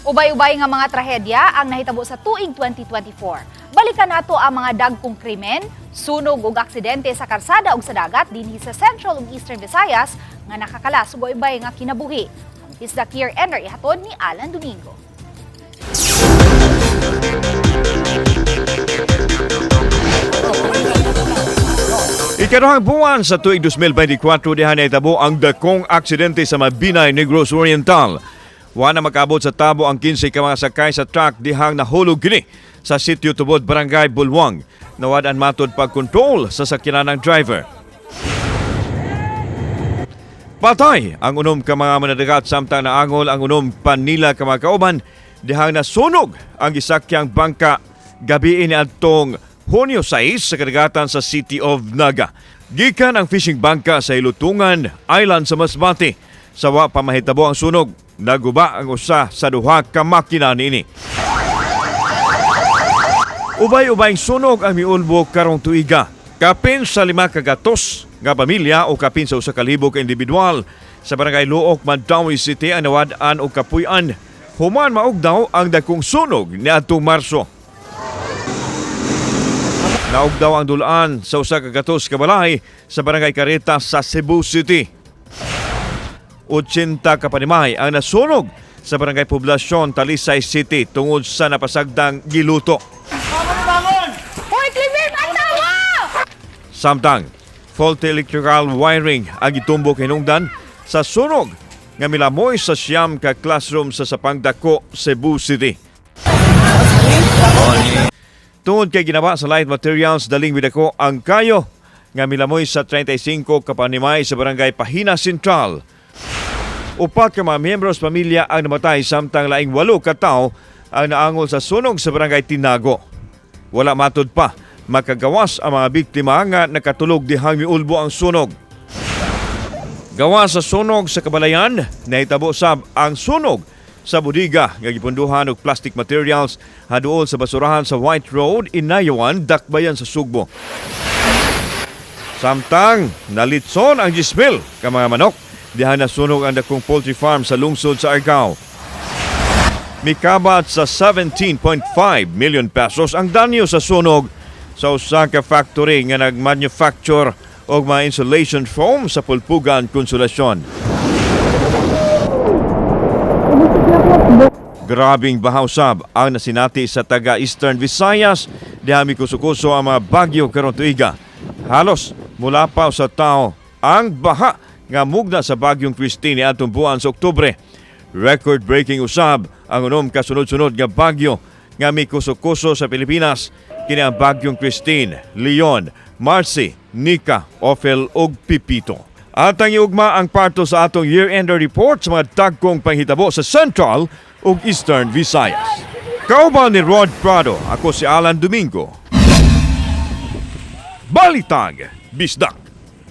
Ubay-ubay nga mga trahedya ang nahitabo sa tuig 2024. Balikan nato ang mga dagkong krimen, sunog ug aksidente sa karsada ug sa dagat dinhi sa Central ug Eastern Visayas nga nakakalas og ubay nga kinabuhi. Ang Bisdak Year Ender ihatod ni Alan Domingo. Ikaduhang buwan sa tuig 2024 diha nahitabo ang dakong aksidente sa Mabinay, Negros Oriental. Wa na makaabot sa tabo ang 15 ka mga sakay sa truck dihang nahulog kini sa sitio Tubod, Barangay Bulwang. Nawad-an matod pagkontrol sa sakyanan ng driver. Patay ang unom ka mga manadagat samtang naangol ang unom panila ka mga kauban dihang nasunog ang gisakyang bangka gabi ni adtong Hunyo 6 sa kadagatan sa City of Naga. Gikan ang fishing bangka sa Ilutungan Island sa Masbate. Sawa pa mahitabo ang sunog, naguba ang usa sa duha ka makina niini. Ubay-ubayng sunog ang miulbo karong tuiga. Kapin sa 500 nga pamilya o kapin sa 1,000 ka individual sa barangay Luok, Mandaue City ang nawad-an og kapuy-an. Human maugdaw ang dakong sunog niadtong Marso. Naugdaw ang dulaan sa 100 ka balay sa barangay Carita sa Cebu City. 80 ka panimay ang nasunog sa barangay Poblacion, Talisay City tungod sa napasagdang giluto. Hoy, Clement, ang tawa! Samtang, faulty electrical wiring ang gitumbok hinungdan sa sunog nga milamoy sa 9 ka classroom sa Sapang Dako, Cebu City. Tungod kay ginawa sa light materials, daling midako ang kayo nga milamoy sa 35 ka panimay sa barangay Pahina Central. 4 ka mga miyembro sa pamilya ang namatay samtang laing 8 ka tawo ang naangol sa sunog sa barangay Tinago. Wala matod pa makagawas ang mga biktima nga nakatulog dihang miulbo ang sunog. Gawa sa sunog sa Kabalayan, nahitabo sab ang sunog sa budiga nga gipunduhan og plastic materials haduol sa basurahan sa White Road, Inayawan, Dakbayan sa Sugbo. Samtang nalitson ang 10,000 ka mga manok diha nasunog ang dakong poultry farm sa lungsod sa Argao. Mikabat sa 17.5 million pesos ang danyo sa sunog sa usa ka factory nga nagmanufacture og mga insulation foam sa Pulpugan, Consolacion. Grabing bahawsab ang nasinati sa taga Eastern Visayas diha mikuso-kuso ang mga bagyo karon tuiga. Halos mula pa sa tao ang baha nga mugna sa bagyong Christine atong buwan sa Oktubre. Record-breaking usab ang unom ka sunod-sunod nga bagyo nga mikuso-kuso sa Pilipinas kini ang bagyong Christine, Leon, Marcy, Nika, Ophel ug Pipito. At ang iugma ang parto sa atong year-ender report sa mga dagkong panghitabo sa Central ug Eastern Visayas. Kauban ni Rod Prado, ako si Alan Domingo. Balitag, Bisdak.